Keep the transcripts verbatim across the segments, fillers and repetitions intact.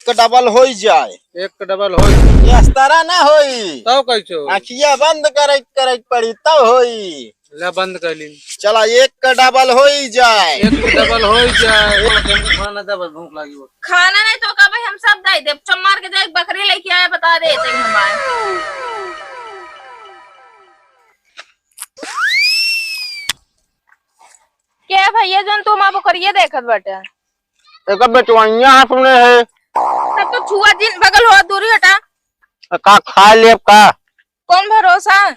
एक डबल होई जाए। एक डबल होई। ये अस्तारा ना होई। तब कैसे होई? आँखिया बंद करे, करे पड़ी तब होई। ले बंद कर ली। चला, एक डबल होई जाए। एक डबल होई जाए। खाना दे, बस भूख लागी हो। खाना नहीं तो का भाई, हम सब दे दे। चुम्मार के जाए, बकरी लेके आए, बता दे तई हमारे। के भैया जौन तू हमार बकरिया देखत बाटे? एकर बेचवइया है सुने है। तब तो छुआ जिन, बगल हो, दूरी हटा। आ, का खा लेब का? कौन भरोसा?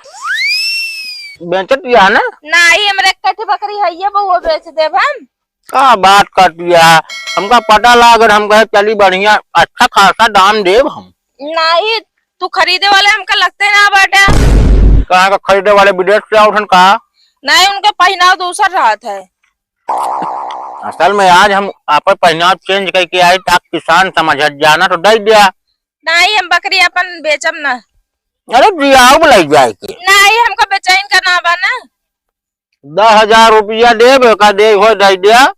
बेचत बिया ना? नाही, हमरे एक कट्ठी बकरी है, ये बउआ बेच देब हम। का बात करत बिया? हमका पता लागल, हम कहे चली बढ़िया, अच्छा खासा दाम देब हम। नाही, तू खरीदे वाले हमका लगते ना बाटे। कहाँ का खरीदे वाले, विदेश से आउट हन का? नाही, उनका पहनाव दूसर रहत है। असल में आज हम आपन पहनाव change करके आई, ताकि किसान समझत जाना तो दे दिया। नाही, हम बकरी अपन बेचब ना। अरे जियाऊ बुलाई जाए के। नाही, हमका बेचैन का ना बा ना। दस हजार रुपया देब, का दे हो दे दिया।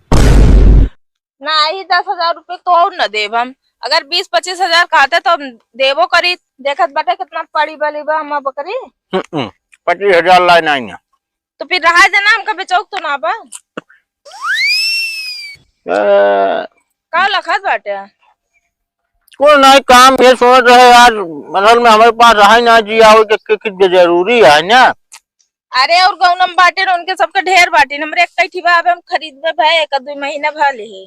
नाही, दस हजार रुपये तो और न देब हम। अगर बीस पच्चीस हजार कहते तो हम देबो करी। देखत बाटे कितना पड़ी बली बा हमार बकरी। हम्म, पच्चीस हजार लाए नाही ना। तो फिर रहा देना, हमका बेचौक तो ना बा। ए, का लखत बाटे? कोई नाही, काम ये सोच रहे यार, असल में हमारे पास रहा ही ना जियाऊ के, के, के जरूरी है ना। अरे और गौनम बाटे न, उनके सबके ढेर बाटे न, हमरे एक ही ठिबा, अब हम खरीदबे भाई एक दो महीना भले है।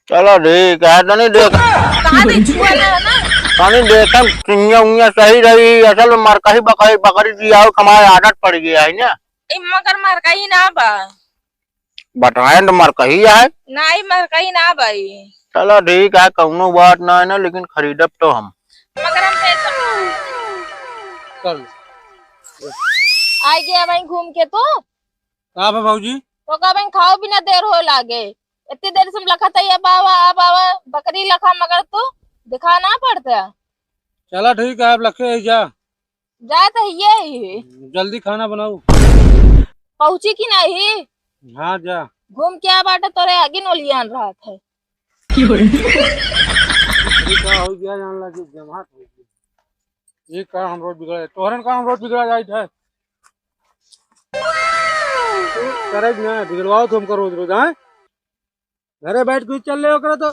चलो ठीक है, तनी देख। कहाँ दे छुआ ना है ना? तनी देखम, सिंगिया उंगिया सही रही, असल में मरकही बकरी, बकरी जियाऊ कमाए आदत पड़ गया है ना। ए, मगर मरकही ना बा। बताएं तो मरकही है। नाही, मरकही ना बा ई। चलो ठीक है, कौनो बात ना है ना, लेकिन खरीदब तो हम। मगर हम पैसा चल। आ गया भाई घूम के तो। का बा भौजी? तो का भाई खाओ बिना देर हो लागे। इतनी देर से हम लखत है, अब आवा, अब आवा, बकरी लखा, मगर तू दिखा ना पड़ता। चला ठीक है, अब लखे ही जा। जात है ये ही। जल्दी खाना बनाऊ। पहुँची कि नाही? हाँ जा। घूम के आ बाटे, तोरे आगे नोलियान रहत है। ये का हो गया, जान लगे जमात हो गया। ये का हम रोज बिगड़ा, तोहरन का हम रोज बिगड़ा जाइत है। करे ना, बिगड़वाओ तो हमका रोज रोज, हाँ? घरे बैठ के चल ले ओकरा तो।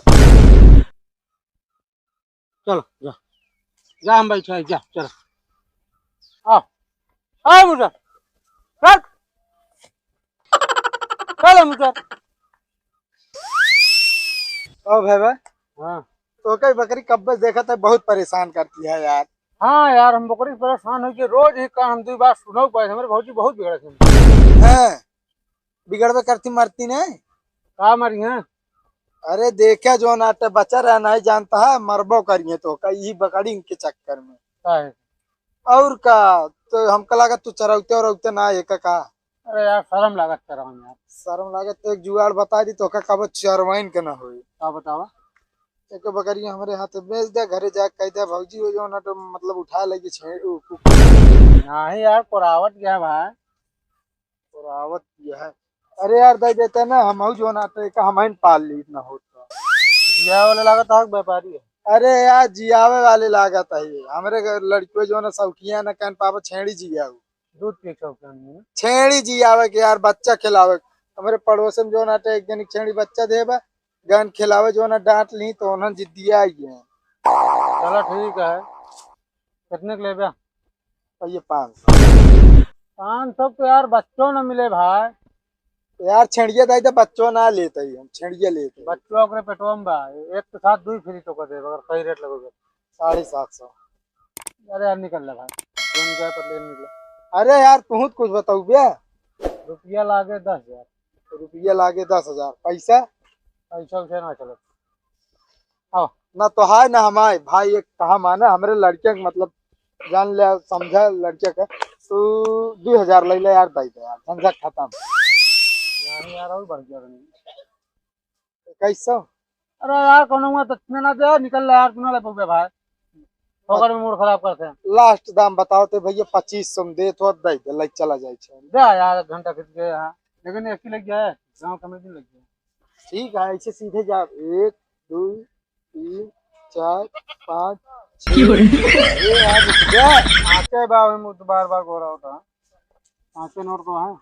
चलो, जा। जा, हम बैठे हैं, जा, चलो। आओ। आओ, मुसर। चल। चलो, मुसर। ओ, भाई, भाई। हाँ। तो कई बकरी कब्बे देखत है, बहुत परेशान करती है यार। हाँ यार, हम बकरी से परेशान हो के रोज ही का हम दुई बार सुनौ पाए, हमरे भौजी बहुत बिगड़त है। हैं, बिगड़बे करती मरती नहीं। का मरी हैं? अरे देखे जौन आटे बचा रहा नहीं जानता है, मरबो करिए तो का यही बकरी के चक्कर में। का है? और का, तो हमका लागत तू चरौते उरौते ना है का, का? अरे यार, शर्म लागत चरावन यार। शर्म लागत तो एक जुगाड़ बता दी, तोका कबो चरवाइन के ना होई। का बतावा? एक बकरी हमरे हाथ बेच दे, घरे जाके कह दे, "भौजी हो जो ना तो मतलब उठा लेगी छे-, उ, कु-" नहीं यार, कोरावत गया भाई। कोरावत गया है। अरे यार, दे देते ना, हम जो ना तो एक हम ही पाल ली ना होता। जिया वाले लागत है, व्यापारी है। अरे यार, जियावे वाले लागत है ये। हमरे घर लड़कियों जो ना शौकिया ना कान पावा छेड़ी जियाऊ। दूध पी के शौकीन है। छेड़ी जियावे के यार, बच्चा खिलावे के। हमरे पड़ोस में जो ना तो एक जनी छेड़ी बच्चा देबा, गन खिलावे जो ना डांट ली तो उन्हन जिद्दिया ही है। चला ठीक है, कितने के लेबे? और ये पाँच सौ। पाँच सौ तो यार बच्चों न मिले भाई। यार छेड़िया दाई तो बच्चों ना लेते ही हम, छेड़िया लेते ही। बच्चों ओकरे पेटवा में बा, एक के साथ दुई फ्री तो कर देबे अगर सही रेट लगोगे। साढ़े सात सौ। अरे यार निकल ले भाई, जो निकल पटले निकल। अरे यार तू तो कुछ बताऊ बे। रुपया लागे दस हजार। रुपया लागे दस हजार, पैसा? पैसा वैसा ना चलत। आओ। ना तो हाय ना हमाय, भाई एक कहा माने, हमरे लड़के के मतलब जान ले, समझा लड़के के, तू दू हजार ले ले यार, दे दे यार, झंझट खत्म। यार, यार, और बढ़ गया बनी। इक्कीस सौ? अरे यार, कोनो हुआ तो इतने ना दे, निकल ले यार, तू ना ले पउबे भाई। पकड़ में मूड खराब करते हैं। लास्ट दाम बताओ तो भैया, पच्चीस सौ में दे तो दे दे, ले चला जाए छे। दे यार, एक घंटा खींच गए यहाँ, लेकिन एक ही लग गया है, गाँव का में भी लग गया। ठीक है, ऐसे सीधे जा, एक, दो, तीन, चार, पाँच, छः। क्यों रे? ए यार, रुक जा। आके बा, ओही मुँह बार बार गोरा होता। पाँचे नोट तो है।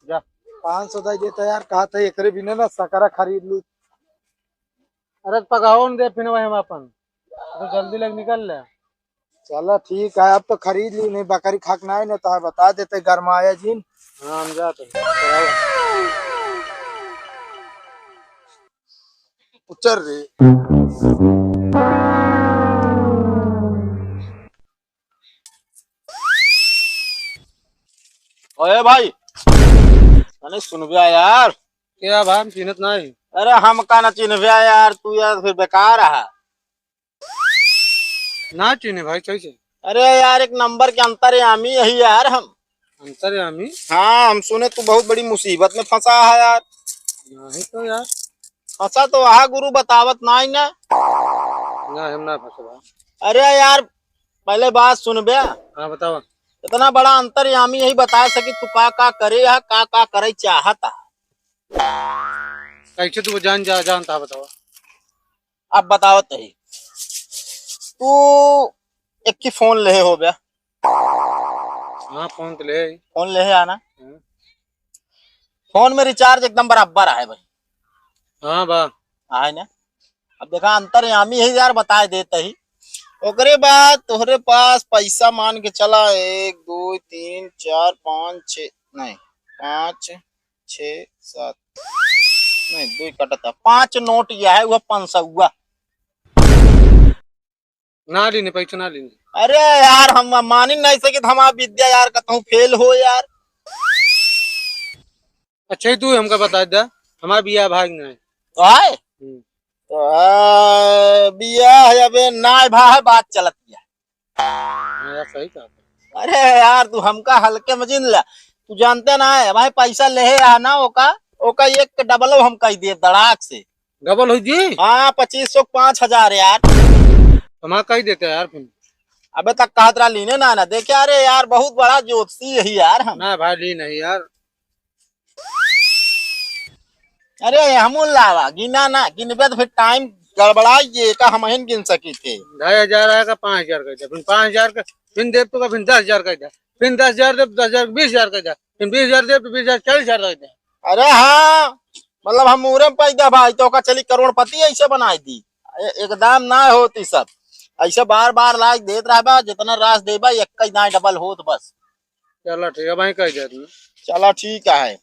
जा। पाँच सौ दे देता यार, कहा था एकरे बिना ना सकरा खरीद ली। अरे पगाओन दे फिर वही हम अपन। तो जल्दी लग निकल ले। चला ठीक है, अब तो खरीद ली नहीं, बकरी खाक ना है ना, तो बता देते गरमाया जिन। हाँ, हम जाते हैं। उचर रे। ओए भाई, अरे सुनबे यार। क्या भाई, हम चिन्हत नहीं। अरे हमका ना चिन्हबे यार, तू यार फिर बेकार है। ना चिन्हे भाई, कैसे? अरे यार, एक नंबर के अंतर्यामी यही यार हम। अंतर्यामी? हाँ, हम सुने तू बहुत बड़ी मुसीबत में फंसा है यार। नहीं तो यार। फंसा तो वहा गुरु बतावत ना ही ना। ना, हम ना फंसे भाई। अरे यार, पहले बात सुन बे। हाँ, बतावा। इतना बड़ा अंतर्यामी यही बता सकी तू का का करे या का का करे चाहता। कैसे तू जान जा, जानता बतावा। अब बतावत ही। तू एक ही फोन लेहे हो बे। हाँ, फोन तो ले। फोन लेहे आना। हम्म। फोन में रिचार्ज एकदम बराबर आहे भाई। हाँ बा। आहे ना? अब देखा अंतर्यामी ही यार बताए देत ही। ओकरे बाद तोहरे पास पैसा मान के चला एक, दो, तीन, चार, पाँच, छः, नहीं, पाँच, छः, सात, नहीं, दो कटता, पाँच नोट यह है, वह पाँच सौ हुआ। ना लीने, पैसा ना लीने। अरे यार, हम मानी नहीं सकित, हमार विद्या यार, कतहूँ फेल हो यार। अच्छा ही तू हमका बता दे, हमार बियाह भाग नहीं। तो आए? हम्म। तो आ, बियाह अबे ना भा है, बात चलत है। हाँ यार, सही कहा। अरे यार, तू हमका हल्के में जिन ला। तू जानते ना है, भाई पैसा लेहे आ ना ओका, ओका एक डबल हम कह दिए दड़ाक से। डबल हो जी? हाँ, पच्चीस सौ पाँच हजार यार। हमारा कह देते यार फिर। अबे तक कहत रहा लीने ना, ना देखे, अरे यार, बहुत बड़ा ज्योतिषी यही यार हम। ना भाई, ली नहीं यार। अरे हमू लावा, गिना ना, गिनबे तो फिर टाइम गड़बड़ाई, ये का हम ही गिन सकी थे। ढाई हजार आएगा, पाँच हजार कर दे, फिर पाँच हजार का, फिर देब तो का, फिर दस हजार कर दे, फिर दस हजार देब, दस हजार, बीस हजार कर दे, फिर बीस हजार देब तो बीस हजार, चालीस हजार कर दे। अरे हाँ, मतलब हम मुरे में पैदा भाई, तो का चली करोड़पति ऐसे बनाई दी। ए-, एकदम ना होती सब, ऐसे बार बार लाइक देत रहबा, जितना रास देबा, एक ही दाएं डबल होत बस। चला ठीक है भाई, कह दे तू। चला ठीक है,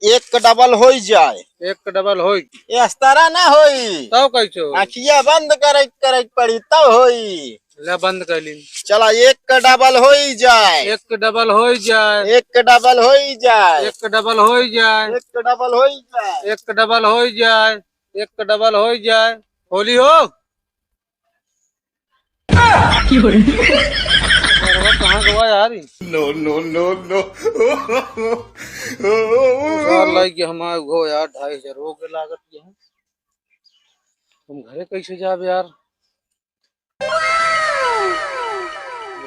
एक डबल होई जाए। एक डबल होई। ये अस्तारा ना होई। तब कैसे होई? आँखिया बंद करे, करे पड़ी तब होई। ले बंद कर ली। चला एक डबल होई जाए। एक डबल होई जाए। एक डबल होई जाए। एक डबल होई जाए। एक डबल होई जाए। एक डबल होई जाए। एक डबल होई जाए। होली हो। कहाँ गवा यार ई? No, no, no, no। सार लाइक के हमार घो यार, ढाई हजार हो गए लागत के है। हम घरे कैसे जाब यार?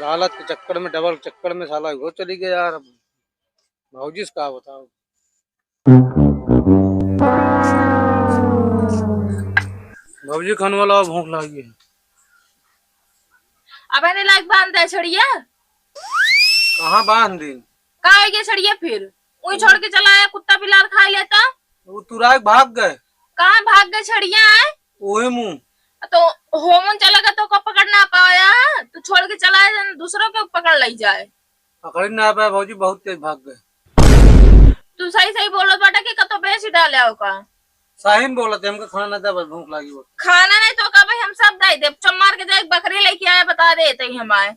लालच के चक्कर में, डबल चक्कर में साला घो चली गया यार। अब भौजी से का बताओ? भौजी, खाने वाला भूख लागी है। अबे नहीं लाइक बांध दे छड़िया। कहाँ बांध दी? का हो गया छड़िया फिर? वही छोड़ के चला आया, कुत्ता बिलार खा लेता। वो तुराई भाग गए। कहाँ भाग गए छड़िया आए? वही मुँह। तो होमन चला गया तो को पकड़ ना पाया, तू छोड़ के चला आया, दूसरों के पकड़ ले जाए। पकड़ ना पाया भौजी, बहुत तेज भाग गए। तू सही सही बोलत बाटा कि कतो बेच डाले हो का? सही में बोलत है, हमको खाना ना दे, बस भूख लागी हो। खाना नहीं तो का भाई, हम सब दे दे। चुम्मार के जाए बकरी लेके आए, बता दे तई हम आए।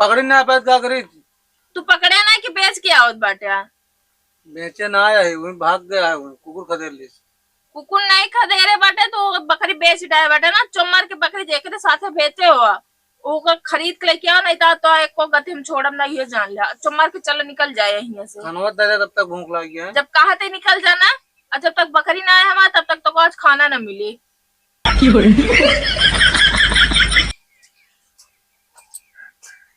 पकड़ी ना पाए का करी? तू पकड़े ना कि बेच के आवत बाटे? बेचे ना आया है, वही भाग गया है, वही कुकुर खदेड़ ली। कुकुर नहीं खदेरे बाटे तो बकरी बेच डाए बाटे ना, चुम्मार के बकरी जेकरे साथे बेचे हो। ओकर खरीद के लेके आओ, नहीं तो, तो एको गति हम छोड़ब ना, ये जान ले। चुम्मार के चल निकल जाए यहीं से। खानवा दे दे, तब तक भूख लग गया है। जब कहा थे निकल जाना, और जब तक बकरी ना आए हमारे, तब तक तो आज खाना ना मिले।